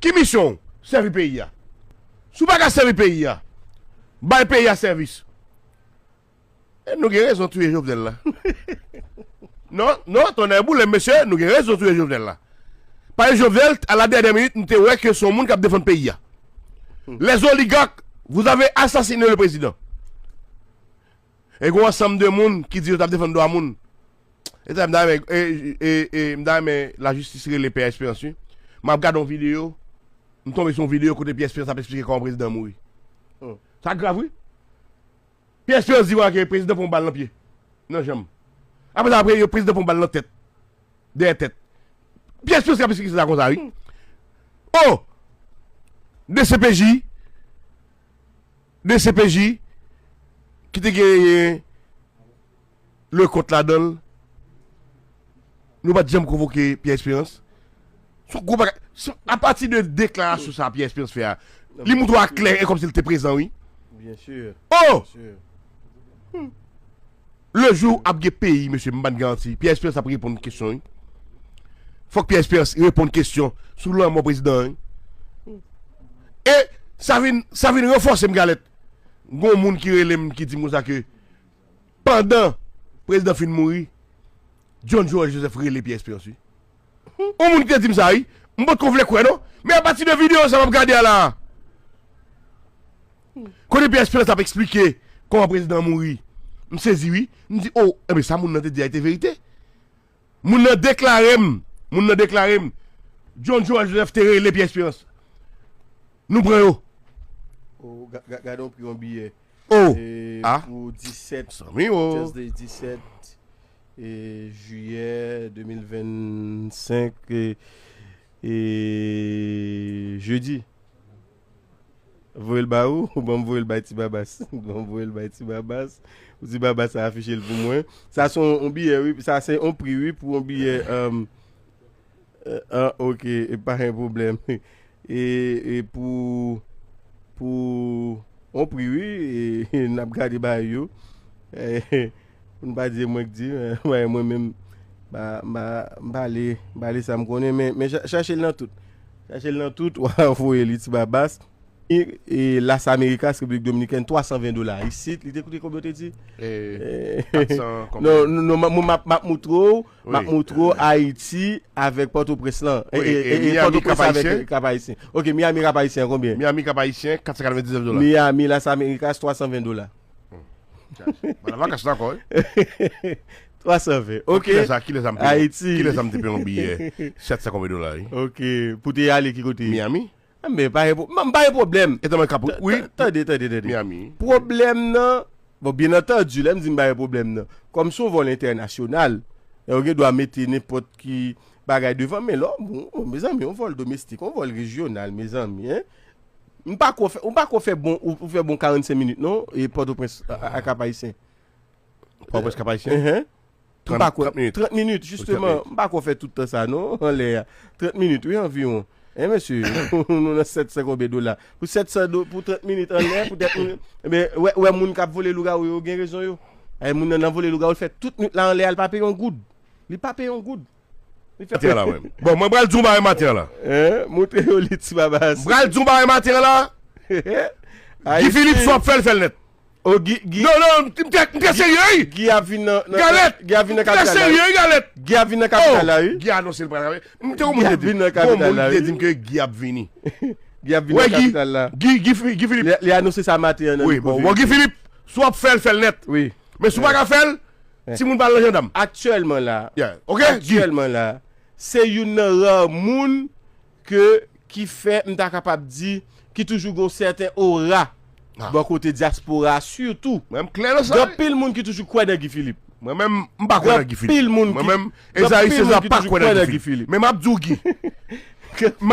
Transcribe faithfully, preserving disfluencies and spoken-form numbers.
Ki misyon w? Sèvi peyi a. Si w pa ka sèvi peyi a, bay peyi a sèvis. E nou gen rezon touye Jovenel la. Non, non, tonnè boule m, mesye, nou gen rezon touye Jovenel la. Paske Jovenel, a la dènyè minit, m te wè ke se yon moun k ap defann peyi a. Les oligarques, vous avez assassiné le président. E gen yon ansanm de moun ki di yo t ap defann dwa moun. E sa, m ta renmen, e, e, e, m ta renmen lajistis rele Pè Esperans, wi. M ap gade yon videyo, m tonbe sou yon videyo kote Pè Esperans ap eksplike kòman prezidan mouri. Hmm. Sa grav, wi. Pè Esperans di, wè, ke prezidan pran yon bal nan pye, nan janm. Apre sa, apre, yo prezidan pran yon bal nan tèt, dèyè tèt. Pè Esperans ap eksplike sa konsa, wi. Oh! D C P J, D C P J, ki te genyen Leconte ladan l, nou pa t janm konvoke Pierre Espérance. Se yon gwo bagay. Se, apati de deklarasyon sa a Pierre Espérance fè a, li montre w a klè e kòmsi l te prezan, wi. Byen si. Oh! Byen si. Le jou ap gen peyi, mesye, m ban garanti, Pierre Espérance ap reponn kesyon, wi. Fòk Pierre Espérance reponn kesyon sou lanmò prezidan an, wi. E sa vin, sa vin ranfòse m, galèt. Gon moun ki rele m, ki di m konsa ke pandan prezidan fin mouri, John Joël Joseph rele Pierre Espérance, wi. Yon moun ki te di m sa, wi. M potko vle kwè, non. Men apati de videyo sa m ap gade a la, kote Pierre Espérance ap eksplike kòman prezidan an mouri, m sezi, wi. M di, oh, enben, sa moun nan te di a, te verite. Moun nan deklare m, moun nan deklare m, John Joël Joseph te rele Pierre Espérance. Nou pran yo. Oh, ga-, ga-, gade yon pri yon biyè. Oh! E, ah! Pou disèt, Thursday disèt, e, jiyè de mil vennsenk, e, e, jedi. Voye l ba ou, ou ban m voye l bay Ti Babas. Ban m voye l bay Ti Babas. Pou Ti Babas sa afiche l pou mwen. Sa se yon, yon biyè, wi. Sa se yon pri, wi, pou yon biyè, um, Euh, ah, ok, e pa gen pwoblèm. E, e pou, pou, yon pri, wi, e, n ap gade bagay yo. E, pou n pa di mwen k di, men, mwen menm, ba, ba, m pale, m pale sa m konnen, men, men cha-, chache l nan tout. Chache l nan tout, w a voye li Ti Babas. E, e Las Americas, Repiblik Dominikèn, twa san ven dola. Isit, li te koute konbyen w te di? E, e, kat san konbyen? Non, non, non, m, m ap, m ap moutre w, m ap moutre w Ayiti avèk Pòtoprens lan. E, e, e, e Pòtoprens avèk Kap Ayisyen. Ok, Miami, Kap Ayisyen, konbyen? Miami, Kap Ayisyen, kat san katrevendiznèf dola. Miami, Las Americas, twa san ven dola. Hmm. Bon, nan vakans la ankò, wi. Twa san ven. Ok. Kilè sa, kilè sa m te, Ayiti. Kilè sa m te peye yon biyè sèt san konbyen dola, wi? Ok. Pou te ale ki kote? Miami. Ah, men pa gen pwo-, m, m pa gen pwoblèm. Etan mwen kap, wi. Tande, tande, tande. Miami. Pwoblèm nan, bon, byen antandi, lè m di m pa gen pwoblèm nan, kòm se yon vòl entènasyonal, e yo gen dwa mete nenpòt ki bagay devan, men lò, bon, bon, mezanmi, yon vòl domestik, yon vòl rejyonal, mezanmi, en. M pa ko fè, ou pa ko fè bon, ou, ou fè bon karannsenk minit, non, e Pòtoprens a, a, a Kap Ayisyen. Pòtoprens Kap Ayisyen? Enhen. M pa kwè. Trant minit. Trant minit, jisteman. M pa kwè fè tout tan sa, non, anlè a. Trant minit, wi, anviwon. En, mesye, nou nan sèt san konbyen dola? Pou sèt san do-, pou trant minit anlè, poutèt nou, enben, wè, wè moun k ap vole lougawou yo, gen rezon yo. E moun nan, nan vole lougawou, l fè tout nwit la anlè a, l pa peye yon goud. Li pa peye yon goud. Li fè maten an la, mwen. Bon, mwen pral di yon bagay maten an la. Hein? Montre yo li Ti Babas. M pral di yon bagay maten an la. Guy Philippe, si w ap fè l, fè l nèt. Oh, Guy, Guy. Non, non, m te, m te serye, wi. Guy ap vin nan, nan, Guy ap vin nan kapital la, wi. Guy ap vin nan kapital la, wi. Guy anonse l pral. M te konn moun te di m ke Guy ap vini. Guy ap vin nan kapital la. Guy, Guy, Guy Philippe. Li, li anonse sa maten an nan mikwo. Wi, bon, bon, Guy Philippe, si w ap fè l, fè l nèt. Wi. Men si w pa ka fè l, timoun pa al nan jandam. Aktyèlman la, aktyèlman la, se youn nan ra moun ke, ki fè, m ta kapab di, ki toujou gen yon sèten ora bò kote dyaspora a, sitou. Mwen, m klè nan sa, wi. Gen anpil moun ki toujou kwè nan Guy Philippe. Mwen menm, m pa kwè nan Guy Philippe. Gen anpil moun ki, mwen menm, Ezayi Seza pa kwè nan Guy Philippe. Men m ap di w, Guy. M